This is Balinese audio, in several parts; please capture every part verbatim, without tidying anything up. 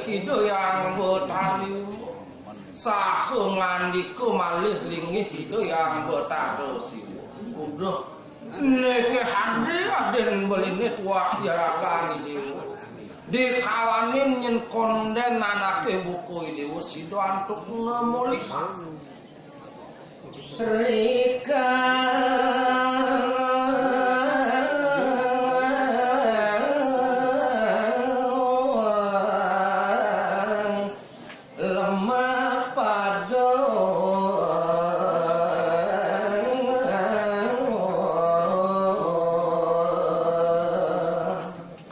Ida Hyang Betara. Saha ngandika malih linggih Ida Hyang Betara Siwa. Uduh. Niki hadir adin beliné tuah jarakan Idewa. Dikalaning nyén kondén anaké buka Idewa sida antuk ngamolihang. Rika lemah pada.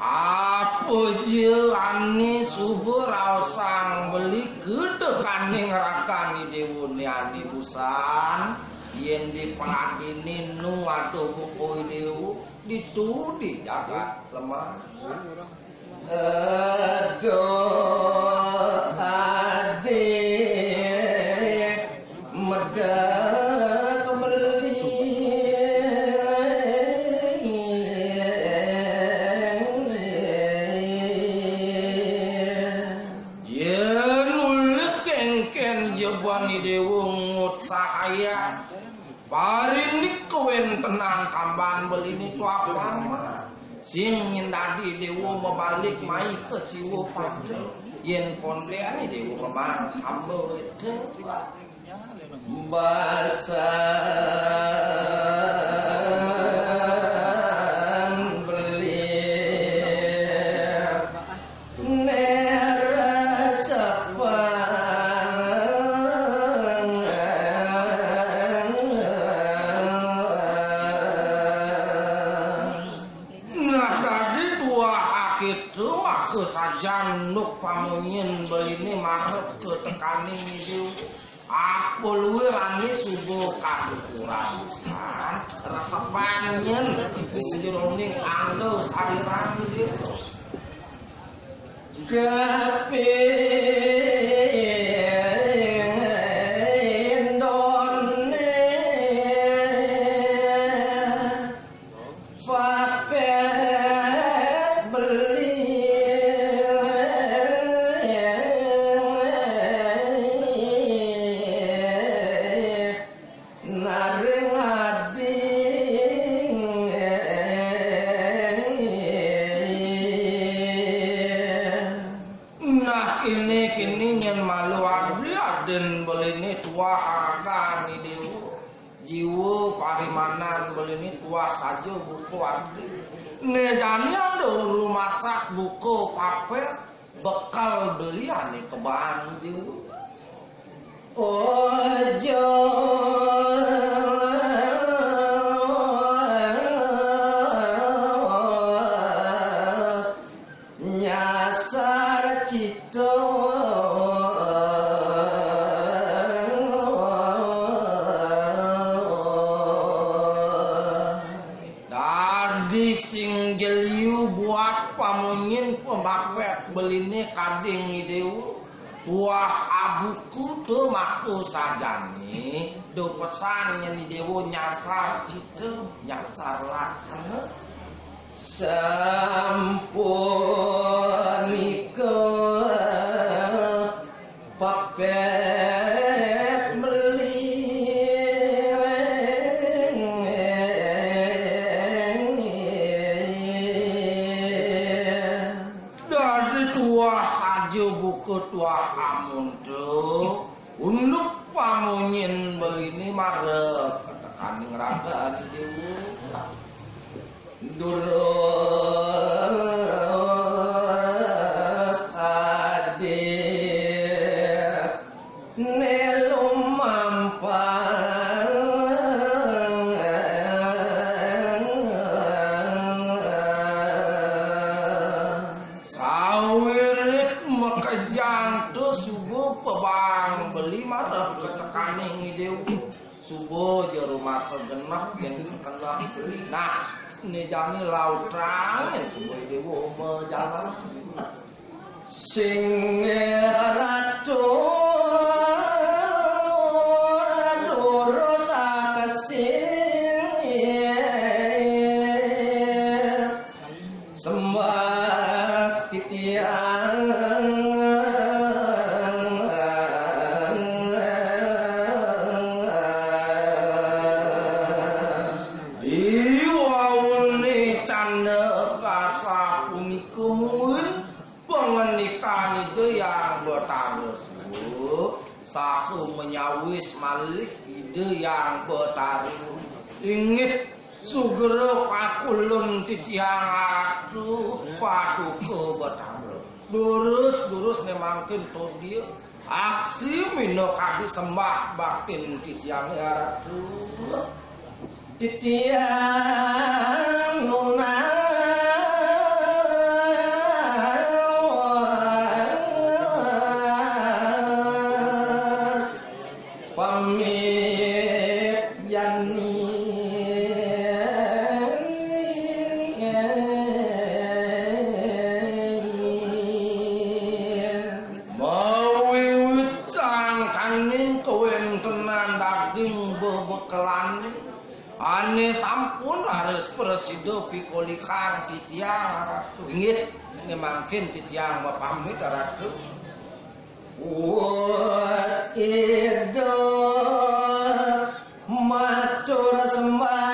Apa ja ané suba raosang beli gedekaning rakan Idewa né ané busan, yén di pangadiné nu aduh buka Idewa, ditu di jagat lemah. Aduh, adik. Medek beli. Yén ulih kénkén jeban Idewa ngut sahaya. Parindik kawéntenan tambahan beliné tuah pama. Sing nyén dadi Idewa mabalik mai ka Siwa pada. Yén kondén Idewa memang hamba wédang. Basan beli. Neresepan. Nah, dadi tuah akéto maka sajan nduk pamunyin beliné marep ka tekaning Idewa. Apa luir ané suba kadukuran, resepan nyén sajeroning angga sariran Idewa. Kapindone papet beli. Naring ading. Nah, kini-kini nyén malu adi adin beliné tuah aragan Idewa. Jiwa parimanan beliné tuah saja buka adi. Né jani ada uru masak buka papet. Bekal beli ané kebang Idewa. Ojo nyasar cita. Dadi sing jeliu buat pamunyin pemapet beliné kading Idewa. Tuah abuku tu mako sajané, do pesan nyén Idewa nyasar cita, nyasar laksana. Sampunika papet beli. Dadi tuah saja buka tuah amunta, unduk pamunyin beliné marep ka tekaning raga Adi Déwa. Durus adi né lumampah. Sawiréh makejang to suba pabang beli marep ka tekaning Déwa. Suba ja rumasa genep yén keneh beli. Nah, né jani lautang yén suba Déwa majalan. Singgih ratu durus akesih sembah titiang. Saha menyawis malih Ida Hyang Betara. Inggih, sugra pakulun titiang Ratu Paduka Betara. Durus-durus ne mangkin todia. Aksi minakadi sembah baktin titiang Ratu. Titiang nunas pamit jani. Mawiwit sangkaning kawentenan daging bebekelan ane sampun raris prasida pikolikang titiang Ratu. Inggih, ne mangkin titiang mapamit Ratu. Wus Ida matur sembah.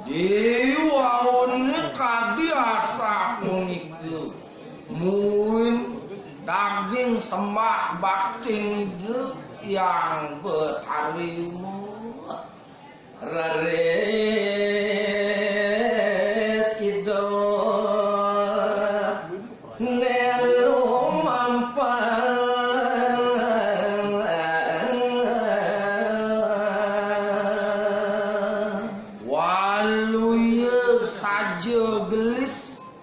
Diwaune kadi asapunika. Muin daging sembah baktin Ida Hyang Betara. Raris Ida ne lumampah. Waluya saja gelis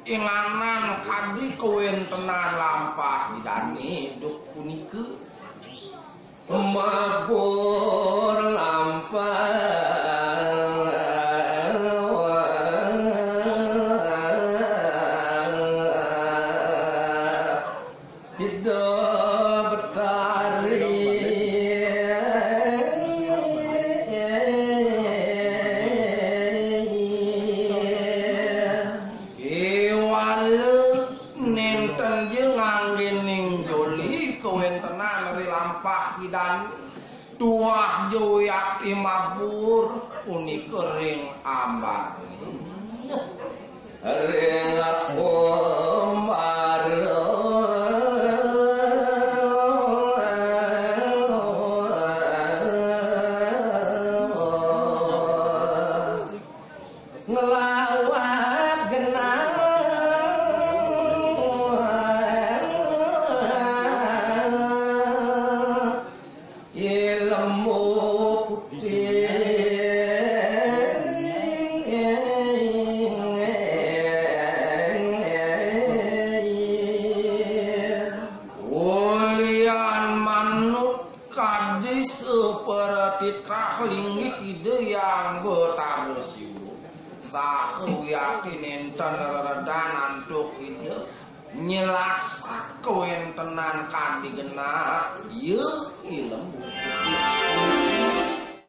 inganan kadi kawentenan lampah Idane duk punika. Mabur lampah Ida Betari. Iwala nenten ja nganggening joli kawentenan ri lampah Idane. Tuah ja wiakti mabur punika ring ambane. Ring ambane. Nglawat genah ilmu putih. Ulian manut kadi sapertitah linggih Ida Hyang Betara Siwa. Saha wiakti nenten reredan antuk Ida nyelaksak kawentenan kadi genah, ya ilmu.